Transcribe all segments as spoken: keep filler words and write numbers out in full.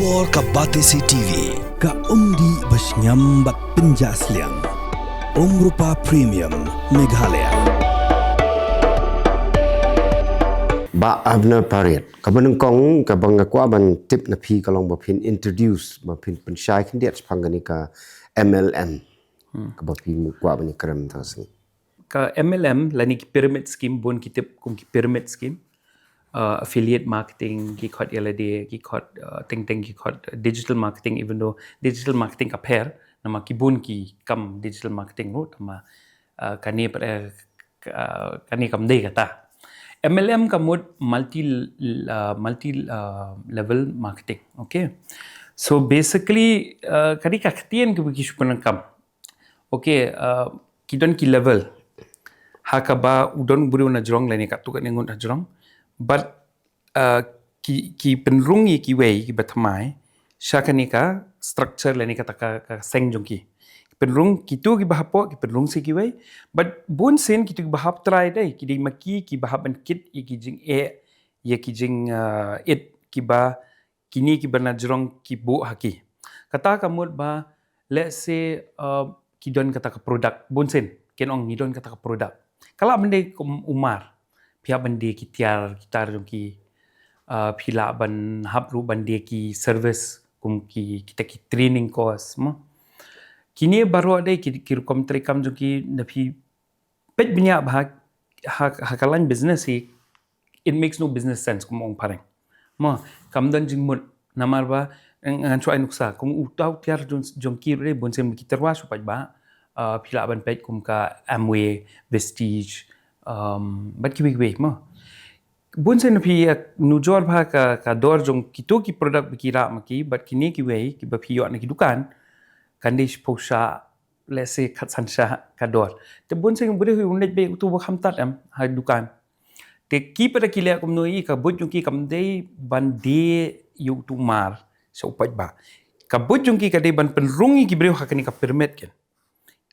Or ka Batesi T V, ka umdih ba shngiam bad pynjah sliang. Umrupa Premium, Meghalaya. Bah Abner Pariat, kaba nyngkong kaba nga kwah ban tip na phi ka long ba phin introduce, ba phin pynshai khyndiat shaphang kane ka M L M. Kaba phi kwah ban ïakren mynta ka sngi. Ka M L M lane ki pyramid scheme, bun ki tip kum ki pyramid scheme. Uh, affiliate marketing, ki khot ïa lade, ki khot uh, teng teng, ki khot uh, digital marketing, even though digital marketing ka pher, namar ki bun ki kam digital marketing ruh, tangba uh, kane pat uh, kane kam dei kata. M L M ka mut multi uh, multi uh, level marketing. Okay. So basically uh, ka dei ka ktien kaba ki shu pyndonkam. Okay, uh, ki don ki level. Ha kaba u don u briew na jrong lane katto katne ngut ha jrong. But uh, ki ki pynrung ïa kiwei kiba thymmai sha kane ka structure lane kata ka, ka seng jong ki. Ki pynrung kito kiba hapoh, ki pynrung sha kiwei. But bun sien kito kiba hap trai dei, ki dei ma ki kiba hap ban kit ïa ki jingeh, ïa ki jing uh, it kiba kine kiba na jrong ki buh ha ki. Kata ka mut ba, let's say uh, ki don kata ka product, bun sien kin ong ngi don kata ka product. Ka lah ban dei kum u mar, phi hap ban die ki tiar, ki tar jong ki, uh, phi lah ban hap ruh ban die ki service kum ki, kita ki training course mo. Kine baroh dei ki, ki rukom treikam jong ki, na phi peit bniah ba ha, ha, ha ka line business hi, it makes no business sense kum ong phareng. Mo, kam don jingmut, namar ba ngan shu ai nuksa kum uta u tiar jong, jong ki ruh dei bun sien ki tyrwa shu paidbah, uh, phi lah ban peit kum ka Amway, Vestige, um, bad kiwei kiwei mo. Bun sien phi uh, nujor ba ka, ka dor jong kito ki product ba ki rah ma ki bad kine kiwei kiba phi ïoh na ki dukan, kan dei shiphew shah, let's say khatsan shah ka dor. Te bun sien briew hi u leit beit uto uba khamtam em ha dukan. Te ki pat da ki leh kumno, i ka buit jong ki kam dei ban die ïa uto u mar sha u paidbah. Ka buit jong ki ka dei ban pynrung ïa ki briew ha kane ka pyramid ken.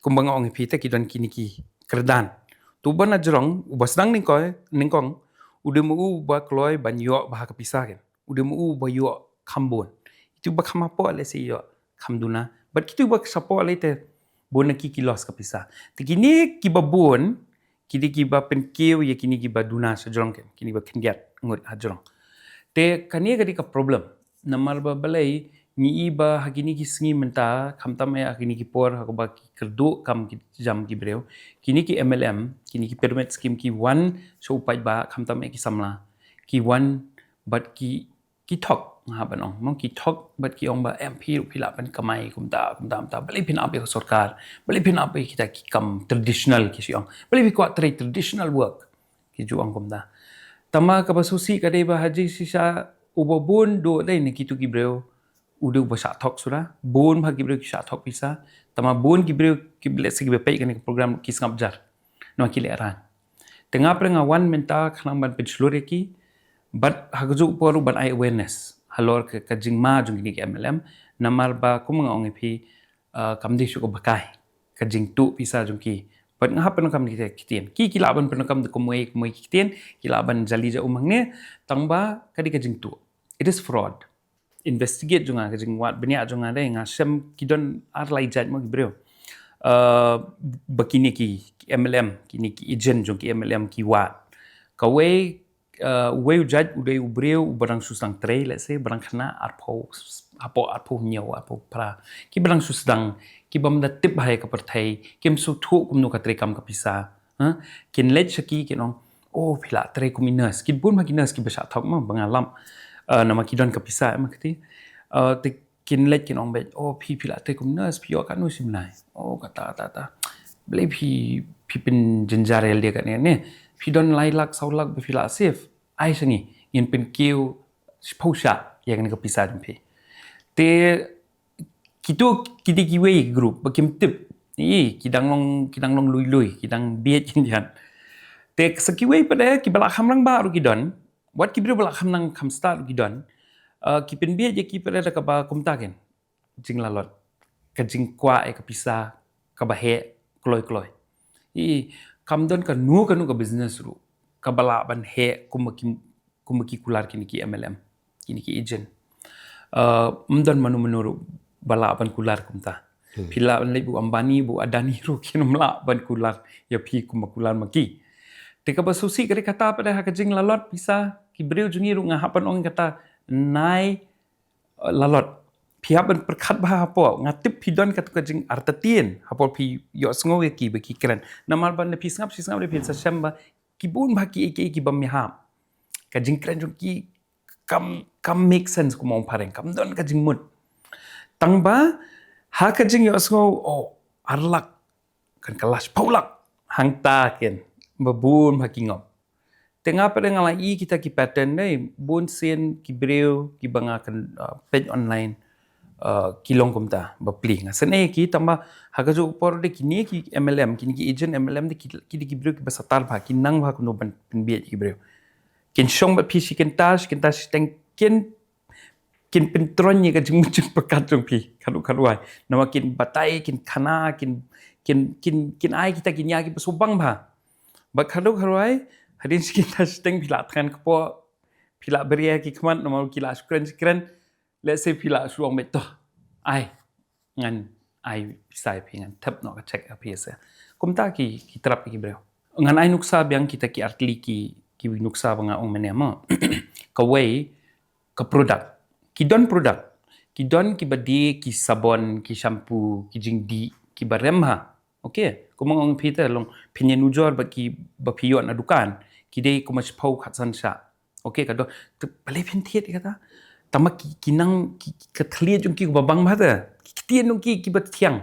Kumba nga ong ïa phi te ki don kine ki kyrdan. Te uba na jrong, uba sdang nyngkong, nyngkong, u dei ma u uba kloi ban ïoh bha ka pisa ken. U dei ma u uba ïoh kham bun. Itu ba kham hapoh lei sa ïoh kham duna. Bad kitu ba shapoh lei te bun na ki ki loss ka pisa. Te kine kiba bun, ki dei kiba pynkiew ïa kine kiba duna sha jrong ken, kine ba khyndiat ngut ha jrong. Te kane ka dei ka problem. Namar ba balei ngi i ba ha kine ki sngi mynta, khamtam eh ha kine ki por ha kaba ki kyrduh kam ki jam ki briew. Kine ki M L M, kine ki pyramid scheme ki wan sha u paidbah, khamtam eh ki samla. Ki wan bad ki, ki thok, nga hap ban ong, mo, ki thok bad ki ong ba em phi ruh phi lah ban kamai kumta, kumta, kumta. Balei phin ap ïa ka sorkar, balei phin ap ïa kita ki kam traditional, ki shu ong. Balei phi kwah trei traditional work, ki ju ong kumta. Tangba kaba sngewsih ka dei ba ha jingshisha uba bun duh dei na kitu ki briew, u dei uba shah thok suda, bun bha ki briew ki shah thok pisa. Tangba bun ki briew ki, let's say, kiba peit kane ka program ki sngap jar. Namar ki lehrain. Te nga pyrshang, nga wan mynta khnang ban pynshlur ïa ki, bad ha kajuh por ruh ban ai awareness halor ka, ka jingma jong kine ki M L M, namar ba kum nga ong ïa phi, uh, kam dei shuh kaba kai ka jingtuh pisa jong ki. Bad nga hap pyndonkam ïa kita ki ktien. Ki, ki lah ban pyndonkam da kumwei kumwei ki ktien, ki lah ban jali ja um hangne, tangba ka dei ka jingtuh. It is fraud. Investigate jong nga, ka jingwad bniah jong nga dei, nga shem ki don ar lai jait mo ki briew. Uh, ba kine ki, ki M L M, kine ki agent jong ki M L M ki wad. Kawei, uh, uwei u jait u dei u briew uba dang shu sdang trei, let's say, ba dang khynnah arphew, hapoh arphew hynñiew, arphew phra. Kiba dang shu sdang, ki bym da tip bha ïa ka pyrthei, kim sngewthuh kumno ka treikam ka pisa. Ha? Kin leit sha ki kin ong, oh, phi lah trei kum i nurse. Ki bun bha ki nurse kiba shah thok mo, ba nga lap. Uh, namar ki don ka pisa, eh, ma kti. Uh, te kin leit kin ong beit, oh, phi, phi lah trei kum i nurse, phi ïoh katno shi bnai. Oh, kata, kata, kata. Balei phi, phi pynjynjar ïalade katne, ne? Phi don lai lak, saw lak ba phi lah save. Ai sha ngi, ngin pynkiew shiphew shah ïa kane ka pisa jong phi. Te kitu ki dei kiwei ki group ba kim tip. Ï, ki dang long, ki dang long lui lui, ki dang bieit kyndiat. Te sa kiwei pat de kiba lah kham rangbah ruh ki don. Wat ki briew ba lah kham nang kham stad ruh ki don. Uh, ki pynbieit ïa ki pat de da kaba kumta ken. Jinglalot. Ka jingkwah ïa ka pisa kaba heh kloi kloi. Ï, kam don kano kano ka business ruh kaba lah ban heh kumba ki, kumba ki kular kine ki M L M, kine ki agent. Uh, ym don mano mano ruh ba lah ban kular kumta. Hmm. Phi lah ban leit bad u Ambani, bad u Adani ruh kin ym lah ban kular ïa phi kumba kular ma ki. Te kaba sngewsih ka dei kata pat ha ka jinglalot pisa, ki briew jong ngi ruh nga hap ban ong kata, nai, uh, lalot. Phi hap ban pyrkhat bha hapoh, nga tip phi don katto ka jingartatien hapoh phi ïohsngew ïa ki ba ki kren. Namar ba lada phi sngap, phi sngap lada phi sa shem ba ki bun bha ki ei ki ei ki bym ïahap. Ka jingkren jong ki kam, kam make sense kum ong phareng, kam don ka jingmut. Tang ba ha ka jingïohsngew, oh, ar lak, kan kylla shiphew lak, hangta ken ba bun bha ki ngop. Te nga pat nga la ïohi kita ki pattern dei, bun sien ki briew kiba nga kan, uh, peit online, uh, ki long kumta, ba plie. Nga sngew ïa ki, tang ba ha kajuh ka por dei kine ki M L M, kine ki agent M L M dei ki, ki dei ki briew kiba satar bha, ki nang bha kumno ban pynbiej ki briew. Kin shong bad phi shi kynta, shi kynta shiteng, kin, kin pyntroiñ ïa ka jingmut jingpyrkhat jong phi, khadduh khadwai. Namar kin batai, kin khana, kin, kin, kin, kin ai kita ki nia kiba sngewbang bha. Bad khadduh khadwai, hadien shi kynta shiteng phi la thngan kpoh, phi la bria ki khmat, namar ki la shu kren shi kren, let's say phi la shu ong beit to, ai, ngan ai pisa ïa phi, ngan thep noh ka cheque ïa phi, sa. Kumta ki, ki trap ïa ki briew. Ngan ai nuksa biang kita ki artylli ki, ki nuksa ba nga ong mynne mo. Kawei, ka product. Ki don product. Ki don kiba die, ki sabon, ki shampoo, ki jingdih, kiba rem bha. Okay, kumba nga ong phi te, long phin ïanujor bad kiba phi ïoh na dukan, ki dei kumba shiphew khatsan shah. Okay, ka don, te balei phin thied ïa kata? Tang ba ki, ki nang, ki, ki, ka thylliej jong ki kaba bang bha te, ki ktien jong ki kiba thiang.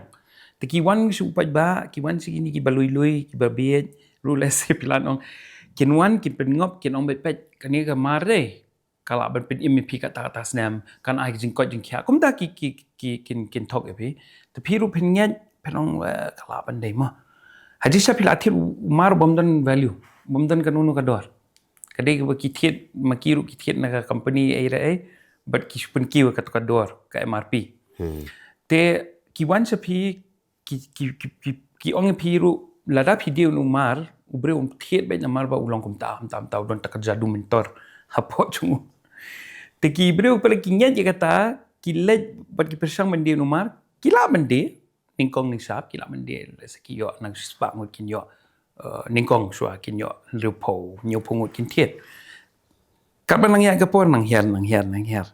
Te ki wan shu paidbah, ki wan sha kine kiba lui lui, kiba bieit, ruh lehse phi lah ban ong, kin wan, kin pynngop, kin ong beit, peit, kane ka mar dei, ka lah ban pynim ïa phi katta katta snem, kan ai ka jingkoit jingkhiah. Kumta ki, ki, ki, kin, kin thok ïa phi. Te phi ruh phin ngeit, phin ong, eh, ka lah ban dei mo. Ha jingshisha phi la thied u mar bym don value, bym don kano kano ka dor. Ka dei kaba ki thied, ma ki ruh ki thied na ka company ei re ei, bad ki shu pynkiew ïa kato ka dor, ka M R P. Hmm. Te ki wan sha phi, ki, ki, ki, ki, ki ong ïa phi ruh, lada phi die u mar, u briew um thied beit namar ba u long kumta, kumta, kumta, u don ta ka jadu myntor hapoh jong u. Te ki briew pat lada ki ngeit ïa kata, ki leit bad ki pyrshang ban die u mar, ki lah ban die, nyngkong nyngshap, ki lah ban die, lehse ki ïoh nang shispah ngut kin ïoh, eh, nyngkong shuwa kin ïoh hynriewphew, hynñiewphew ngut kin thied. Katba nang ïaid ka por nang hiar, nang hiar, nang hiar.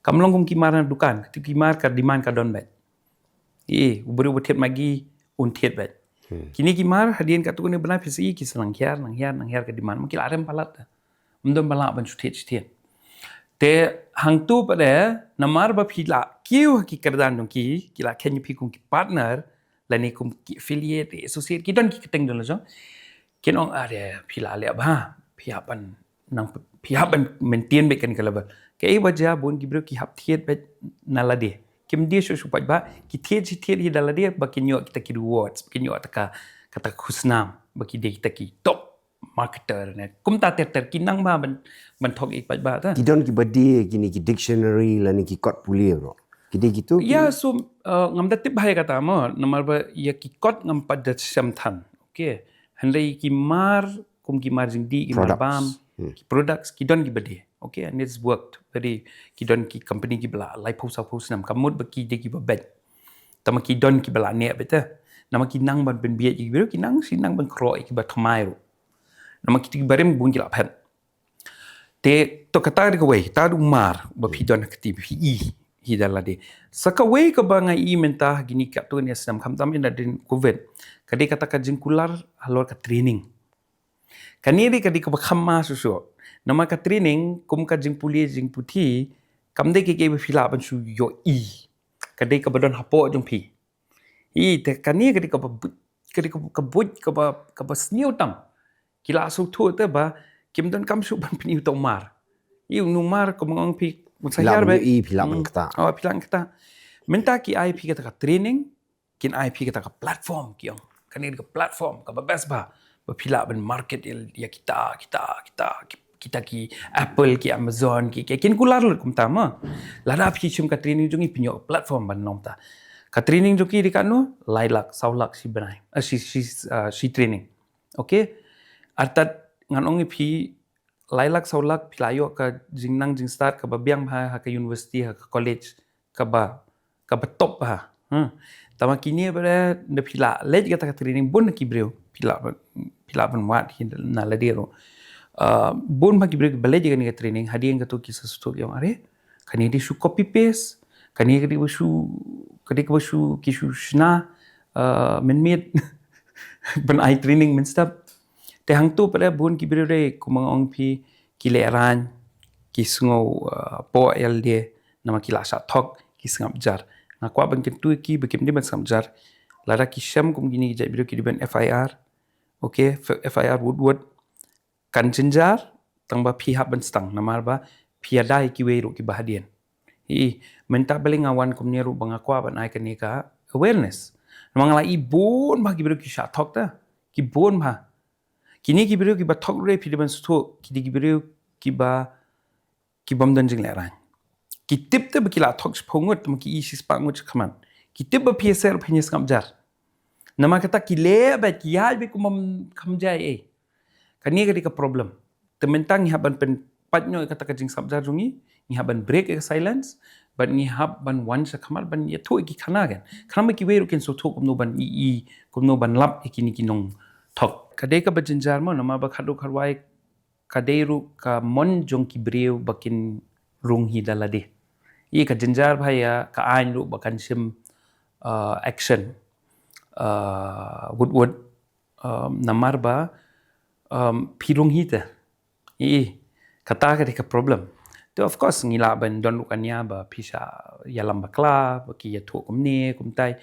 Kam long kum ki mar na dukan, kito ki mar ka demand ka don beit. Ï, u briew ba thied Maggi, un thied beit. Hmm. Kine ki mar, hadien katto katne bnai phi sa ïohi ki sa nang hiar, nang hiar, nang hiar ka demand, ma ki la rem palat. Ym don ba lah ban shu thied, shu thied. Te hangto pat de, namar ba phi la kiew ha ki kyrdan jong ki, ki la kheiñ ïa phi kum ki partner, lane kum ki affiliate, associate, ki don ki kyrteng don la jong. Kin ong, are, phi la leh bha, phi hap ban nang, phi hap ban maintain beit kane ka level. Kaei ba jia, bun ki briew ki hap thied beit na lade. Kim die shuh shuh pat ba, ki thied shi thied hi da lade, ba kin ïoh kita ki rewards, ba kin ïoh kata ka, kata ka khusnam, ba ki dei kita ki top marketer ne. Kumta ter ter ki nang bha ban, ban thok ïa ki paidbah ta. Ki don kiba die kine ki dictionary lane ki kot pule bro. Ki die kito ki... Ïa, so, uh, ngam da tip bha ïa kata mo, namar ba ïa ki kot ngam pat da shem than. Okay. Hynrei ki mar, kum ki mar jingdih, ki mar bam, ki products, ki don kiba die. Okay, and it's worked. Very, ki don ki company kiba la laiphew sawphew snem, kam mut ba ki dei kiba beit. Tangba ki don kiba la neh beit te. Namar ki nang ban pynbiej ïa ki briew, ki nang shi nang ban khroh ïa kiba thymmai ruh. Namar kito kiba rim bun ki la phet. Te to kata dei kawei, kata dei u mar ba phi don ha ka kti, phi i hi da lade. Sa kawei kaba nga i mynta ha kine katto katne snem, khamtam ynda dei covid, ka dei kata ka jingkular halor ka training. Kane dei ka dei kaba kham ma shuh shuh. Namar ka training kum ka jingpule jingputhi, kam dei ka kaei ba phi lah ban shu ïohi. Ka dei kaba don hapoh jong phi. Ï, te kane ka dei kaba buit, ka dei kaba, ka buit, kaba, kaba sniew tam. Ki la sngewthuh te ba kim donkam shuh ban pyni uta u mar. Ï, une u mar, kumba nga ong phi, un sa hiar beit. Phi lah ban ïohi, phi lah ban ktah. Oh, phi lah ban ktah. Mynta ki ai phi kata ka training, kin ai phi kata ka platform, ki ong. Kane ka platform kaba best bha ba phi lah ban market ïa, ïa kita, kita, kita, ki, kita ki Apple, ki Amazon, ki, ki, kin kular lut kumta mo. Lada phi shim ka training jong ngi, phin ïoh platform ban long ta. Ka training jong ki dei katno, lai lak, saw lak shi bnai. Eh, shi, shi, ah, shi training. Okay? Artat ngan ong ïa phi, lai lak saw lak phi la ïoh ka jingnang jingstad kaba biang bha ha ka university, ha ka college kaba, kaba top bha. Hmm. Tangba kine ba da phi la leit kata ka training, bun ki briew phi la, phi la ban wad hi na lade ruh. Uh, bun bha ki briew ba leit kane ka training, hadien kata ki sa sdang ïa nga, are, kane dei shu copy paste, kane ka dei ba shu, ka dei ka ba shu ki shu shna, uh, mynmiet ban ai training mynstep. Te hangto pat bun ki briew dei, kumba nga ong phi, ki lehraiñ, ki sngew, uh, pop ïa lade, namar ki la shah thok, ki sngap jar. Nga kwah ban kyntu ïa ki ba kim dei ban sngap jar. Lada ki shem kum kine ki jait briew, ki dei ban F I R. Okay, F-, F I R wut wut. Kan jynjar, tangba phi hap ban sdang, namar ba phi ïada ïa kiwei ruh kiba hadien. Hi, mynta balei nga wan kumne ruh ba nga kwah ban ai kane ka awareness. Namar nga la i bun bha ki briew ki shah thok te, ki bun bha. Kine ki briew kiba thok ruh phi dei ban sngewthuh, ki dei ki briew kiba, ki bym don jinglehraiñ. Ki tip te ba ki la thok shiphew ngut, tangba ki i shispah ngut shakhmat. Ki tip ba phi ïaseng ruh phin ïa sngap jar. Namar kata ki leh beit, ki ïaid beit kum bym kham jia ei. Kane ka dei ka problem. Te mynta ngi hap ban pynpait noh ïa kata ka jingsngap jar jong ngi, ngi hap ban break ïa ka silence, bad ngi hap ban wan shakhmat ban ïathuh ïa ki khana kan. Khnang ba kiwei ruh kin sngewthuh kumno ban i, i, kumno ban lap ïa kine ki nongthok. Ka dei kaba jynjar mo, namar ba khadduh khadwai ka dei ruh ka mon jong ki briew ba kin rung hi da lade. I ka jynjar bha ïa ka aiñ ruh ba kan shim, uh, action, uh, wut wut, um, namar ba, um, phi rung hi te. I, kata ka dei ka problem. Te of course ngi lah ban don ruh ka nia ba phi shah ïalam bakla, ba ki ïathuh kumne kumtai.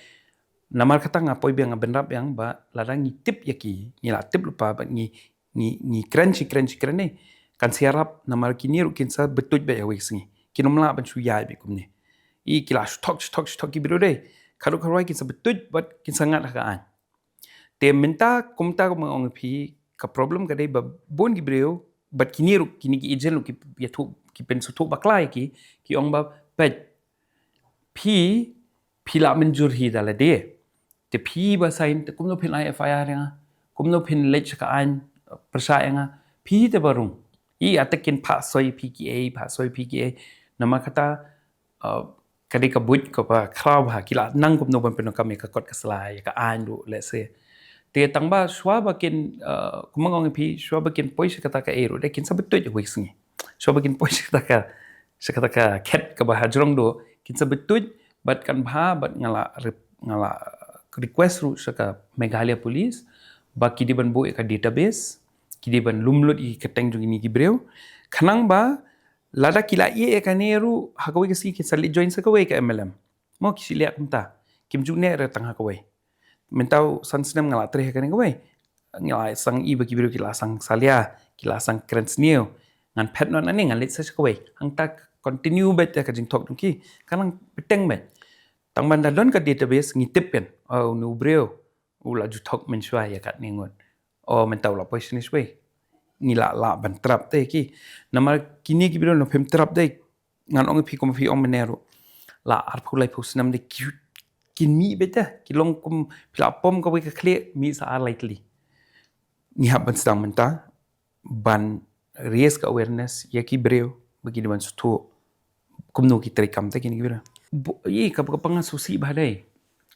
Namar kata nga poi biang, nga bynrap biang ba lada ngi tip ïa ki, ngi la tip lypa ba ngi, ngi, ngi kren shi kren shi kren ne, kan sa ïarap, namar kine ruh kin sa btuit beit ha kawei ka sngi. Kin ym lah ban shu ïaid beit kumne. I ki la shu thok, shu thok, shu thok ki briew dei. Khadduh khadwai kin sa btuit bad kin sa ngat ha ka aiñ. Te mynta kumta, kumba nga ong ïa phi, ka problem ka dei ba bun ki briew, bad kine ruh, kine ki agent ruh ki ïathuh, ki pynsngewthuh bakla ïa ki, ki ong ba, peit, phi, phi la mynjur hi da lade. Te phi ba sign, te kumno phin ai F I R ïa nga, kumno phin leit sha ka aiñ, pyrshah ïa nga, phi te ba rung. I ata kin phah soi phi ki ei, phah soi phi ki ei. Namar kata, uh, ka dei ka buit kaba khraw bha, ki la nang kumno ban pyndonkam ïa ka kot ka sla, ïa ka aiñ ruh, let's say. Te tangba shuwa ba kin, uh, kumba nga ong ïa phi, shuwa ba kin poi sha kata ka ei ruh, dei kin sa btuit ha kawei ka sngi. Shuwa ba kin poi sha kata ka, sha kata ka khet kaba hajrong duh, kin sa btuit, bad kan bha, bad nga la rep-, nga la request ruh sha ka Meghalaya Police ba ki dei ban buh ïa ka database, ki dei ban lum lut ïa ki kyrteng jong kine ki briew. Khnang ba lada ki la ïeh ïa kane ruh, ha kawei ka sngi kin sa leit join sa kawei ka M L M. Mo, ki shu leh kumta. Kim ju neh re tang ha kawei. Mynta u san snem nga la trei ha kane kawei. Nga la sdang i ba ki briew ki la sdang salia, ki la sdang kren sniew. Ngan phet noh nangne, ngan leit sa sha kawei. Hangta continue beit ïa ka jingthok jong ki. Kan nang bteng beit. Tang ban da don ka database ngi tip kan. Oh, une u briew u la ju thok mynshuwa ïa katne ngut. Oh, mynta u la poi shane shawei. Ngi lah, lah ban trap te ki. Namar kine ki briew na phim trap te. Ngan ong ïa phi, kum phi ong mynne ruh, la arphew laiphew snem de ki, kin mih beit te, ki long kum phi la pom kawei ka khlieh, mih sa ar lai tylli. Ngi hap ban sdang mynta ban raise ka awareness ïa ki briew ba ki dei ban sngewthuh kumno ki trei kam te kine ki briew. Bo-, ïa ka, ka pang nga sngewsih bha dei.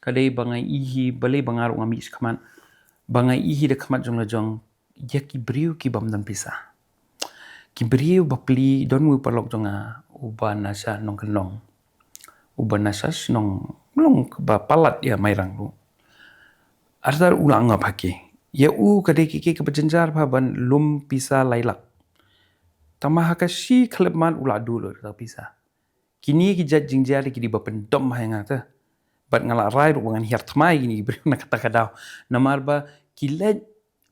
Ka dei ba nga ïohi, balei ba nga ruh nga mih shakhmat, ba nga ïohi da khmat jong la jong ïa ki briew ki bym don pisa. Ki briew bapli, don uwei u paralok jong nga uba na sha Nongkyndong, uba na sha shnong, long kaba palat ïa Mairang ruh. Artat u la ngop ha ki. Ïa u ka dei ka, ka, kaba jynjar bha ban lum pisa lai lak. Tangba ha ka shi khyllipmat u la duh lut ka pisa. Kine ki jait jingjia de ki dei ba pyndom ha nga te. Bad nga la rai ruh ba ngan hiar thymmai kine ki briew na kata ka daw. Namar ba ki leit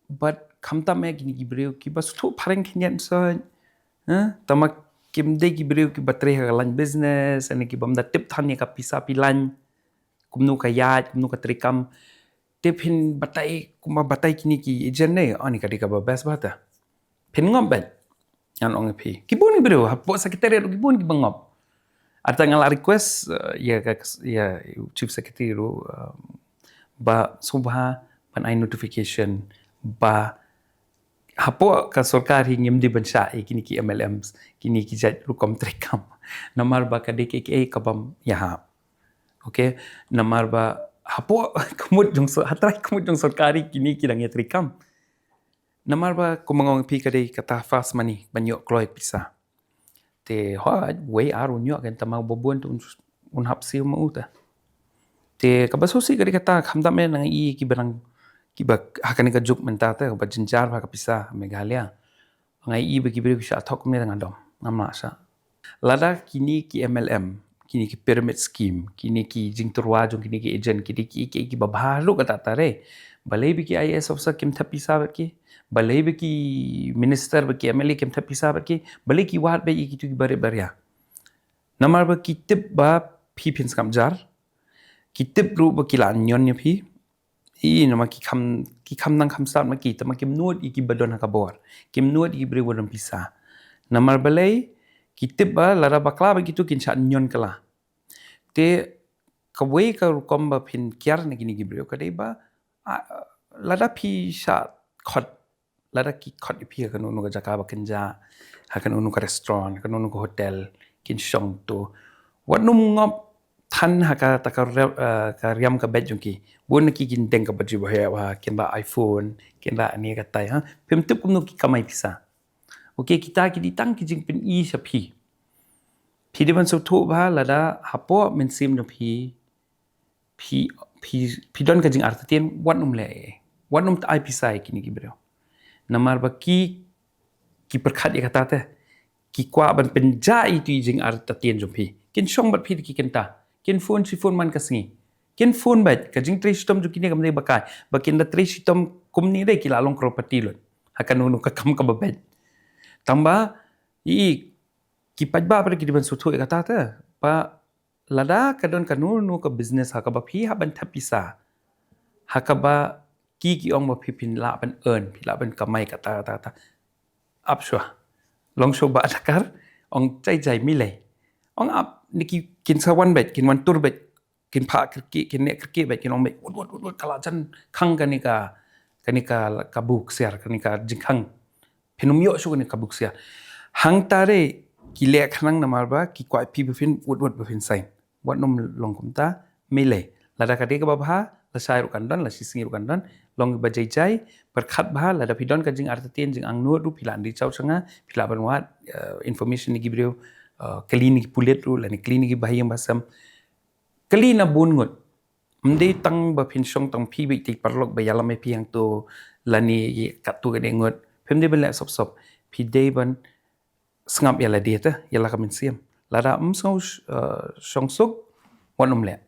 bad khamtam eh kine ki briew kiba sngewthuh phareng khyndiat mynshuwa. Ha? Tangba kim dei ki briew kiba trei ha ka line business, ne ki bym da tip than ïa ka pisa pyllein. Kumno ka ïaid, kumno ka trei kam. Te phin batai, kumba batai kine ki agent ne, oh, ne ka dei kaba best bha te. Phin ngop beit. Ngan ong ïa phi. Ki bun ki briew, hapoh secretariat ruh ki bun kiba ngop. Artat nga la request, eh, ïa ka, ïa u chief secretary ruh, eh, ba sngewbha ban ai notification ba Hapoh ka sorkar hi ngim dei ban shah ïa kine ki M L Ms, kine ki jait rukom treikam. Namar ba ka dei kaei kaei ka bym ïahap. Okay, namar ba hapoh ka mut jong sor-, ha trai ka mut jong sorkar hi kine ki dang ïa treikam. Namar ba kumba nga ong ïa phi ka dei kata fast money, ban ïoh kloi pisa. Te hooid, wei ar un ïoh, kan tang ma uba bun te un, un hap siew ma u te. Te kaba sngewsih ka dei kata, khamtam eh nga ïohi kiba nang, kiba ha kane ka juk mynta te, kaba jynjar bha ka pisa ha Meghalaya. Nga ïohi ba ki briew ki shah thok kumne te nga dom, ngam lah shah. Lada kine ki M L M, kine ki pyramid scheme, kine ki jingtyrwa jong kine ki agent, ki dei ki, ki, kiba bha ruh kata tare. Balei ba ki I A S officer kim thep pisa bad ki? Balei ba ki minister bad ki M L A kim thep pisa bad ki? Balei ki wad beit ïa kitu kiba rit ba ria? Namar ba ki tip ba phi phin sngap jar. Ki tip ruh ba ki lah ñion ïa phi. I, namar ki kham, ki kham nang kham stad ma ki, tangba kim nud ïa kiba don ha ka bor. Kim nud ïa ki briew ba don pisa. Namar balei, ki tip ba lada bakla bad kitu kin shah ñion kylla. Te kawei ka rukom ba phin kiar na kine ki briew ka dei ba, ah, lada phi shah khot, lada ki khot ïa phi ha kano kano ka jaka ba kynjah, ha kano kano ka restaurant, ha kano kano ka hotel, kin shong to. Wat nym ngop than ha kata ka riam, eh, ka riam ka beit jong ki. Bun na ki kin deng kaba ju ba heh ba, kin rah iPhone, kin rah ane katai, ha. Phim tip kumno ki kamai pisa. Okay, kita ki dei tang ki jingpyni sha phi. Phi dei ban sngewthuh ba lada hapoh mynsiem jong phi, phi, phi, phi don ka jingartatien, wat nym leh ei. Wat nym ai pisa ïa kine ki briew. Namar ba ki, ki pyrkhat ïa kata te, ki kwah ban pynjah ïa itu i jingartatien jong phi. Kin shong bad phi te ki kynta. Kin phone shi phone man ka sngi. Kin phone beit, ka jingtrei shitom jong kine kam dei ba kai. Ba kin da trei shitom kumne de ki la long crorepati lut. Ha kano kano ka kam kaba beit. Tangba, i, ki paidbah pat ki dei ban sngewthuh ïa kata te. Ba lada ka don kano kano ka business ha kaba phi hap ban thep pisa. Ha kaba ki ki ong ba phi phin lah ban earn, phi lah ban kamai kata, kata, kata. Ap shuwa. Long shuwa ba da kar, ong jai jai mih lei. Ong ap, ne ki kin sa wan beit, kin wan tur beit, kin phah kyrkieh, kin neh kyrkieh beit, kin ong beit, wut, wut, wut, wut, ka la jan khang kane ka, kane ka, ka buk siar, kane ka jingkhang. Phin ym ïoh shuh kane ka buk siar. Hangta re ki leh khnang namar ba ki kwah phi ba phin wut wut ba phin sign. Wat nym long kumta, mih lei. Lada ka dei kaba bha, lashai ruh kan don, lashisngi ruh kan don, long ba jai jai, pyrkhat bha, lada phi don ka jingartatien, jingangnud ruh, phi lah reach out sha nga, phi lah ban wad, eh, information na ki briew, eh, kylli na ki pulit ruh, lane kylli na ki bahaïing bahasem. Kylli na bun ngut. Ym dei tang ba phin shong tang phi beit te paralok ba ïalam ïa phi hangto lane katto katne ngut. Phim dei ban leh sop sop. Phi dei ban sngap ïa lade te, ïa la ka mynsiem. Lada ym sngew sh-, eh, shong suk, wat nym leh.